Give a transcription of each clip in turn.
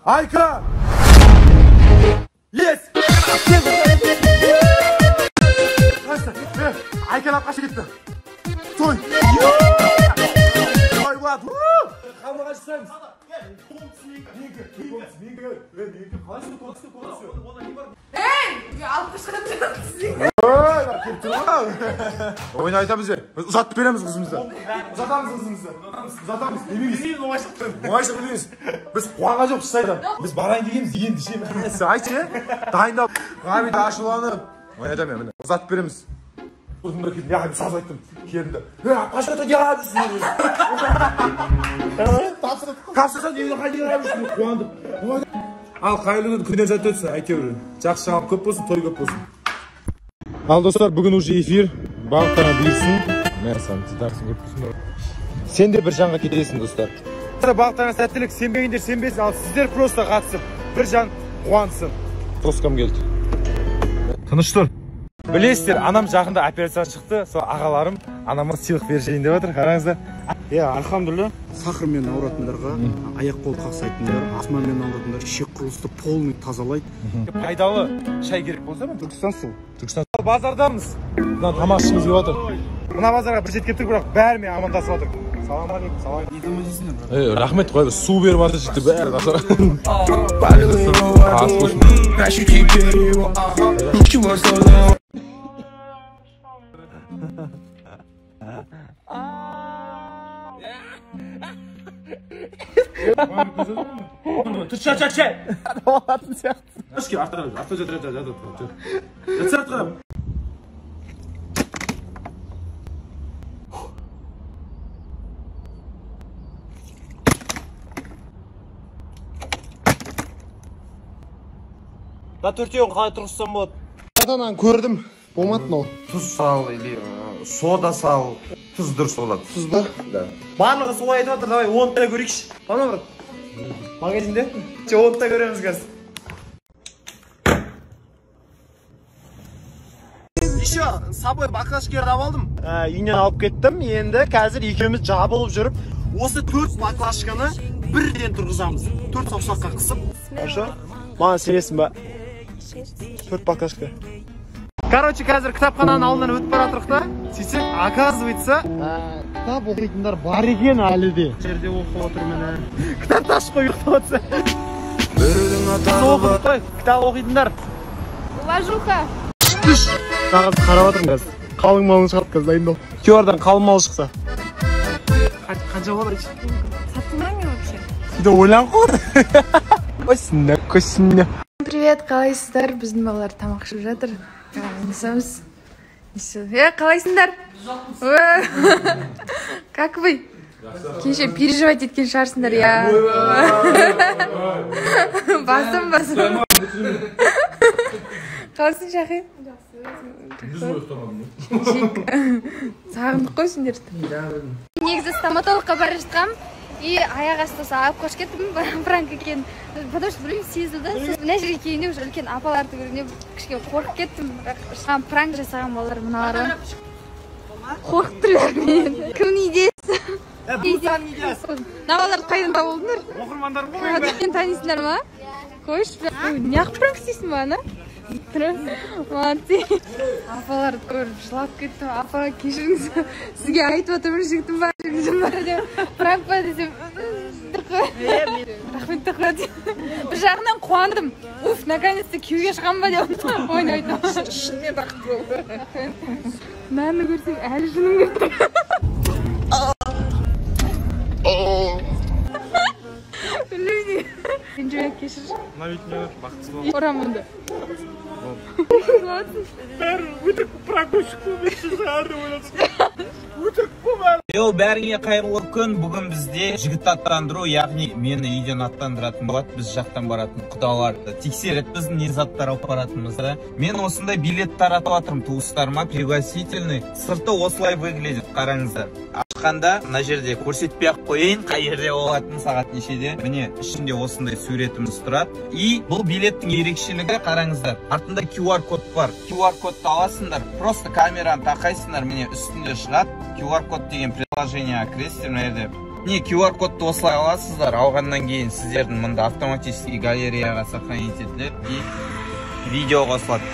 Айка! Yes! Айканы алып қашып кетті. Той! Той болады! Қамырға жасаймыз. Ей! Алып қашқан. Ойын айтамыз бе? Біз ұзатып береміз қызымызды. Ұзатамыз қызымызды. Ұзатамыз. Демейміз. Оңайшылық білмейміз. Біз қуанған жоқпыз шын. Біз барайын дегенбіз енді ше. Айтшы, дайындап, Ғабит ашуланып. Ойын айтамын мен. Ұзатып береміз. Тұрдым да келдім. Я, саз айттым. Келдім де. Қашан тапсырса қуандық. Ал қайырлы күн, күннен сәтті өтсін, әйтеуір. Жақсы жаңалық көп болсын, той көп болсын. Ал достар, бүгін уже эфир. Барлықтарына бұйырсын. Мәссаған, дидарсың көп болсын. Сен де бір жанға кетесің, достар. Барлықтарына сәттілік, сенбегендер сенбесін, ал сіздер просто қатысып, бір жан қуансын. Тоскам келді. Тыныш тұр. Білесіздер, анам жақында операциядан шықты, сол ағаларым анама сыйлық беріп деп жатыр, қараңыздар. Иә, альхамдулилля, сахармен ауыратындарға, аяқ қол қақсайтындар, астмамен ауыратындар, ішек құрылысты полный тазалайды. Пайдалы шай керек болса ма? Түркістан су. Түркістан. Базардамыз. Мына тамақ ішкіміз келіп жатыр. Мына базарға бір жетіп кеттік, бірақ бәрімен амандасып жатыр. Салам алейкум, салам. Рахмет, қой, су беріп жатыр жігіттер, бәрі нашар. Ас болсын. Да төртеуін қалай тұрғызсам болады? Аданан көрдім, болмады мынау. Тұз сал или сода сал. Тұз дұрыс болады. Тұз ба? Да. Барлығы солай айтып жатыр, давай 10 та көрейікші. Ана бір магазинде 10 та көреміз қазір. Еще с собой баклажкерді алып алдым. Үйінен алып кеттім. Енді қазір екеуміз жабылып жүріп, осы 4 баклажканы бірден тұрғызамыз. 4 саусаққа қысып. Хорошо? Маған сенесің ба? 4 баклажка. Короче, қазір кітапхананың алдынан өтіп бара жатырық та, сөйтсек, оказывается, кітап оқитындар бар екен әлі де. Жерде оқып отыр міне. Кітапты ашып қойып ұйықтап отырса. Оқыдық қой, кітап оқитындар. Уважуха. Қағазды қарап жатырмын қазір. Қалың малың шығады қазір, дайындал. QR-дан қалың мал шықса. Қанша болады айтшы? Сатылмай ма вообще? Сөйтіп ойланып қалды. Осында, көсінде. Привет, қалайсыздар? Біздің балалар тамақ ішіп жатыр. Несеміз? Қалайсыңдар? Как вы? Кеше переживать еткен шығарсыңдар, я. Басым, басым. Қалайсың, Шахи? Сағындық қой сендерді. Негізі стоматологқа бара жатқам, и аяқ асты алып қашып кеттім, пранк екен. Потому что білмеймін, сезілді. Мына жерге келгенде уже үлкен апаларды көргенде кішкене қорқып кеттім. Бірақ маған пранк жасаған балалар мыналар. Қорқып тұрлар менен. Кімнің идеясы? Идеясы. Мына балаларды қайдан тауып алдыңдар? Оқырмандарым ғой менің. Сен танисыңдар ма? Қойшы, неғып пранк істейсің маған, а? Молодцы. Апаларды көріп жылап кеттім. Апа, кешіріңіз. Сізге айтып отырмын, жігітім бар, жігітім бар деп. Пранк па десем, рахмет деп қояды. Бір жағынан қуандым. Уф, наконец-то күйеуге шығамын ба деп ойын айттым. Шынымен бақытты болды. Мынаны көрсем әлі жыным келіп тұр. Білмеймін. Ренжіме, кешір. Мына бетіне бақытсыз бол. Ұрам онда. Бәрі өтірік пранк болып шықты, мен шығар деп ойладым. Өтірік қой бәрі. Йоу, бәріңе қайырлы күн. Бүгін бізде жігіт аттандыру, яғни мені үйден аттандыратын болады, біз жақтан баратын құдалар тексереді біздің не заттар алып баратынымызды. Мен осындай билет таратып жатырмын туыстарыма, пригласительный. Сырты осылай выглядит, қараңыздар. Ашқанда мына жерде көрсетпей ақ қояйын, қай жерде болатынын, сағат нешеде. Міне, ішінде осындай суретіміз тұрады. И бұл билеттің ерекшелігі, қараңыздар, артында QR код бар. QR кодты аласыңдар, просто камераны тақайсыңдар, міне үстінде шығады. QR код деген приложениеға кіресіздер мына жерде. Міне, QR кодты осылай аласыздар, алғаннан кейін сіздердің мында автоматически галереяға сохранить етіледі и видео қосылады.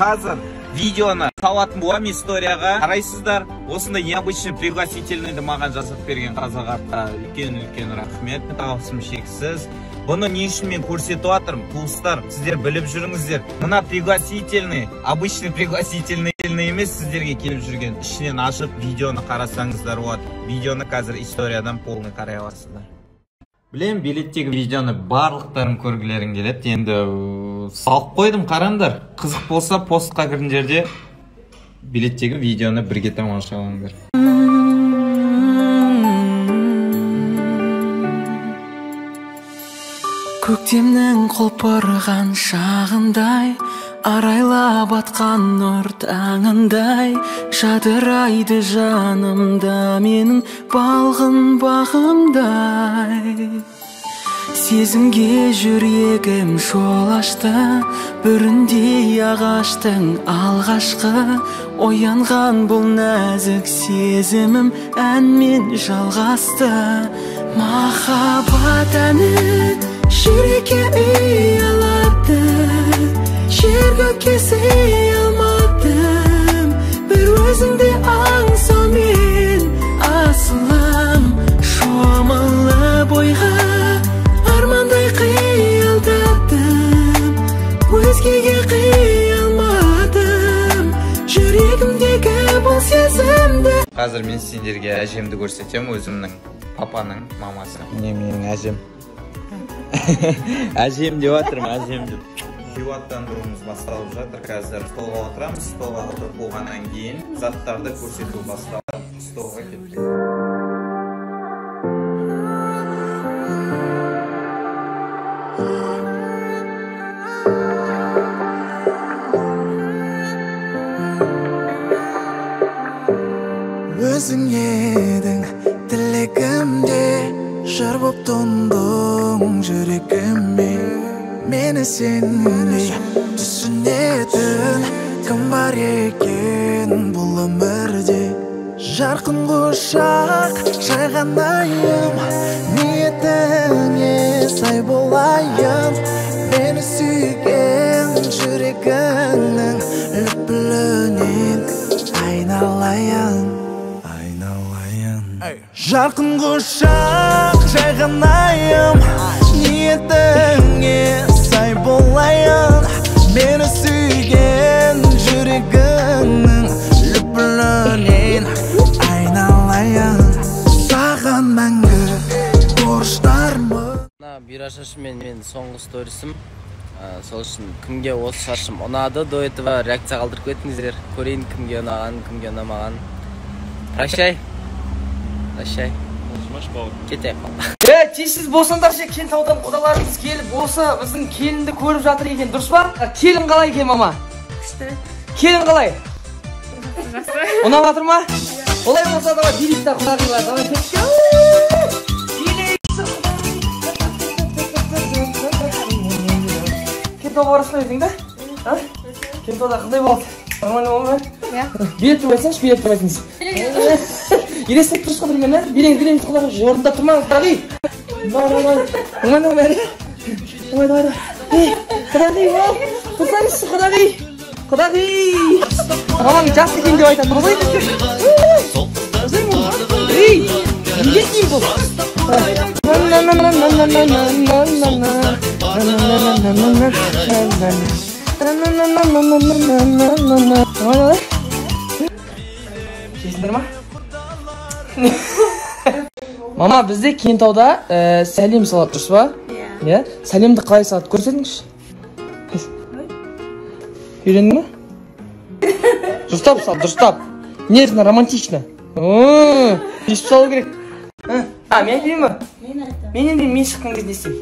Қазір видеоны салатын боламын историяға. Қарайсыздар, осындай необычный пригласительныйды маған жасап берген Қазақ Артқа үлкен-үлкен рахмет, алғысым шексіз. Бұны не үшін мен көрсетіп жатырмын, туыстар, сіздер біліп жүріңіздер. Мына пригласительный, обычный пригласительный емес, сіздерге келіп жүрген. Ішінен ашып видеоны қарасаңыздар болады. Видеоны қазір историядан полный қарай аласыздар. Білем, билеттегі видеоны барлықтарың көргілерің келеді. Енді салып қойдым, қараңдар. Қызық болса, постқа кіріңдер де билеттегі видеоны бірге тамашалаңдар. Көктемнің құлпырған шағындай, арайлап атқан нұр таңындай, жадырайды жанымда менің балғын бағымдай. Сезімге жүрегім жол ашты, бүріндей ағаштың алғашқы, оянған бұл нәзік сезімім әнмен жалғасты. Махаббат әні жүрекке ұялады, жер көкке сыя алмадым, бір өзіңді аңсаумен асылым, шомылып ойға армандай қиялдадым, өзгеге қия алмадым, жүрегімдегі бұл сезімді. Қазір мен сендерге әжемді көрсетемін, өзімнің папаның мамасы. Міне менің әжем. Әжем деп жатырмын, әжем деп. Күйеу аттандыруымыз басталып жатыр. Қазір столға отырамыз. Столға отырып болғаннан кейін заттарды көрсету басталады. Столға кеттік. Өзің едің тілегімде, жыр боп тондың жүрегіме. Мені сендей түсінетін кім бар екен бұл өмірде? Жарқын құшақ жайған айым, ниетіңе сай болайын. Мені сүйген жүрегіңнің лүпілінен айналайын, айналайын. Жарқын құшақ жайған айым, ниетіңе сай болайын. Мені сүйген жүрегіңнің лүпілінен айналайын. Саған мәңгі борыштармын. Мына бұйра шашыммен мен соңғы сторисім. Сол үшін кімге осы шашым ұнады, до этого реакция қалдырып кетіңіздер. Көрейін кімге ұнаған, кімге ұнамаған. Прощай. Прощай. Кетейік. Тезсіз болсаңдаршы, Кентаудан құдаларымыз келіп, осы біздің келінді көріп жатыр екен, дұрыс па? Келін қалай екен, мама? Күшті. Келін қалай? Жақсы. Ұнап жатыр ма? Олай болса, давай билейік та, құдағилар, давай кеттік. Билейік. Кентауға барасың ба ертең да? А? Кентауда қандай болады? Нормально болды ма? Иә. Билет тұрып айтсаңшы, билет тұрып айтыңыз. Елестетіп тұрсыз ғой примерно, билеңіз, билеңіз, құдағи, орында тұрмаңыз, құдағи. Давай, давай, давай, давай, давай, давай, давай. Құдағи, тұрсаңызшы, құдағи, құдағи. Мамаң жас екен деп айтады, тұрғызайын. Ей, неге дейін бұл? Жейсіңдер ма? Мама, бізде Кентауда сәлем салады, дұрыс па? Иә. Сәлемді қалай салады, көрсетіңізші. Үйрендің ме? Дұрыстап сал, дұрыстап. Нежно, романтично. Өйстіп салу керек. А, мен айтайын ба? Мен айтамын. Мен енді мен шыққан кезде не істеймін?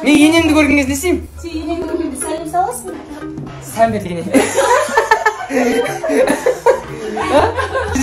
Мен енемді көрген кезде не істеймін? Сен енеңді көргенде сәлем саласың. Сән бер деген.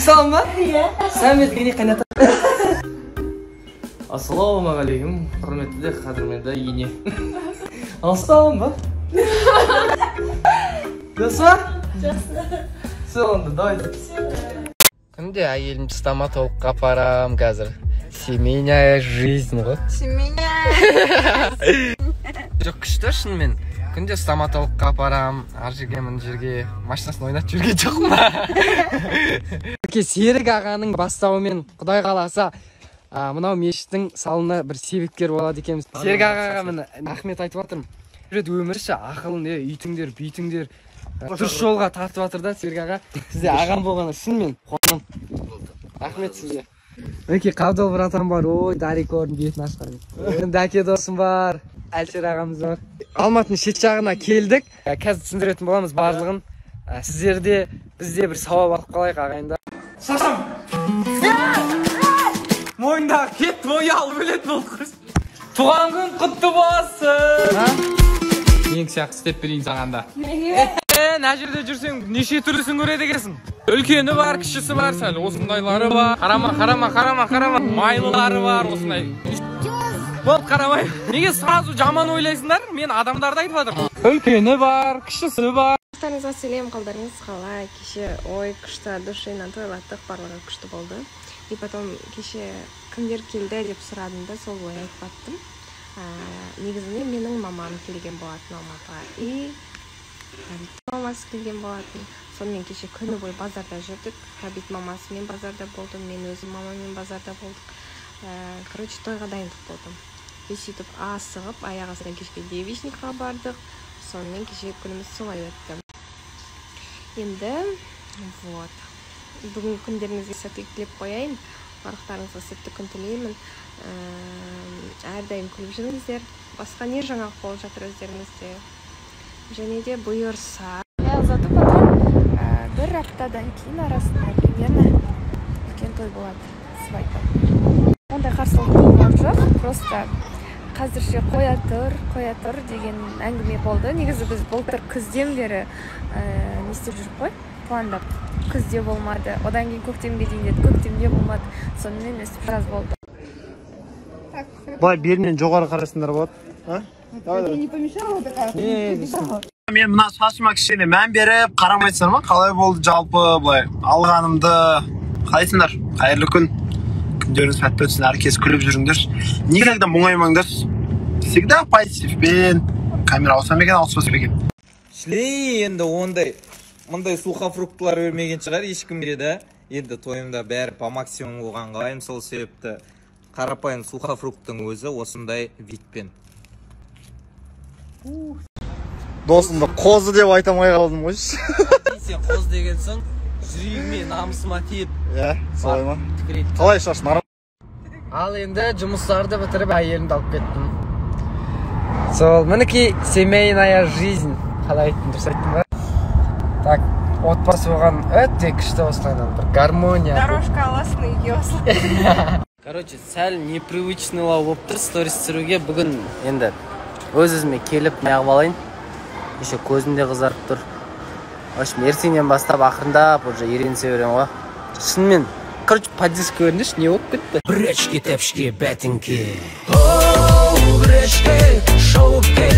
Салам ба? Иә. Сәлемет ене қайната. Ассалаумағалейкум, құрметті де қадірменді ене. Ассалам ба? Жақсы ма? Жақсы. Все, онда, давай. Күнде әйелімді стоматологқа апарам қазір. Семейная жизнь ғой. Семейная. Жоқ, күшті шынымен. Күнде стоматологқа апарам, ар жерге, мына жерге, машинасын ойнатып жүрген жоқпын ба? Серік ағаның бастауымен, Құдай қаласа, мынау мешіттің салына бір себепкер болады екенбіз. Серік ағаға міне рахмет айтып жатырмын. Өмірші ақылын, үйтіңдер, бүйтіңдер, дұрыс жолға тартып жатыр да Серік аға. Сізде ағам болғаны шынымен қуанамын. Рахмет сізге. Мінекей Қабдол братан бар, ой, Дарикордың бетін ашқан. Дәке досым бар, Әлшер ағамыз бар. Алматының шет жағына келдік. Қазір түсіндіретін боламыз барлығын. Сіздерде, бізде бір сауап алып қалайық ағайындар. Шашам! Мойындағы кетті, оялып өлетін болды. Туған күн құтты болсын! Мен сияқты істеп берейін саған да. Мына жерде жүрсең неше түрлісін көреді екенсің. Үлкені бар, кішісі бар, сәл осындайлары бар. Қарама, қарама, қарама, қарама. Майлылары бар, осындай. Болды, қарамай. Неге сразу жаман ойлайсыңдар? Мен адамдарды айтып жатырмын. Үлкені бар, кішісі бар. Достарыңызға сәлем, қалдарыңыз қалай? Кеше ой күшті душайнан тойлаттық, барлығы күшті болды. И потом кеше кімдер келді деп сұрадым да, сол бойы айтпаттым. Негізінде менің мамам келген болатын Алматыға. И Ғабиттің мамасы келген болатын. Сонымен кеше күні бойы базарда жүрдік. Ғабит мамасымен базарда болдым, мен өзім мамаммен базарда болдық. Короче, тойға дайындық болды. И сөйтіп асығып, аяқ астынан кешке девичникқа бардық. Сонымен кеше күніміз солай өтті. Енді, вот. Бүгінгі күндеріңізге сәттілік тілеп қояйын. Барлықтарыңызға сәтті күн тілеймін. Әрдайым күліп жүріңіздер. Басқа не жаңалық болып жатыр өздеріңізде? Және де бұйырса. Я зато потом бір аптадан кейін арасында примерно үлкен той болады, свадьба. Ондай қарсылық болған жоқ, просто қазірше қоя тұр, қоя тұр деген әңгіме болды. Негізі біз былтыр күзден бері не істеп жүріп қой, пландап. Күзде болмады, одан кейін көктемге дейін деді, көктемде болмады. Сонымен өстіп жаз болды. Былай берінен жоғары қарасыңдар болады. А? Не помешала такая? Мен мына шашыма кішкене мән беріп қарамайсыздар ма? Қалай болды жалпы былай алғанымды қалайсыңдар? Қайырлы күн. Күндеріңіз сәтті өтсін, әркез күліп жүріңдер. Никогда мұңаймаңдар. Всегда позитивпен. Камера ауыса ма екен, ауыспас па екен? Шлей, енді ондай мындай сухофруктылар бермеген шығар ешкімге да. Енді тойымда бәрі по максимуму болған қалаймын, сол себепті қарапайым сухофруктың өзі осындай видпен. Досымды қозы деп айта алмай қалдым ғой. Сен қозы деген соң жүрегіме, намысыма тиіп. Иә, солай ма? Қалай шаш нарық? Ал енді жұмыстарды бітіріп әйелімді алып кеттім. Сол, мінекей семейная жизнь. Қалай айттым, дұрыс айттым ба? Так, отбасы болған өте күшті осылайынан бір гармония. Дорожка аласың үйге осылай. Короче, сәл непривычныйлау болып тұр сторис түсіруге. Бүгін енді өз-өзіме келіп неғып алайын. Еще көзім де қызарып тұр. В общем, ертеңнен бастап ақырындап уже үйренісе беремін ғой. Шынымен, короче, поддержка көріңдерші, не болып кетті? Бречки, тәпшке, бәтіңке. Оу, бречки, шауып кет.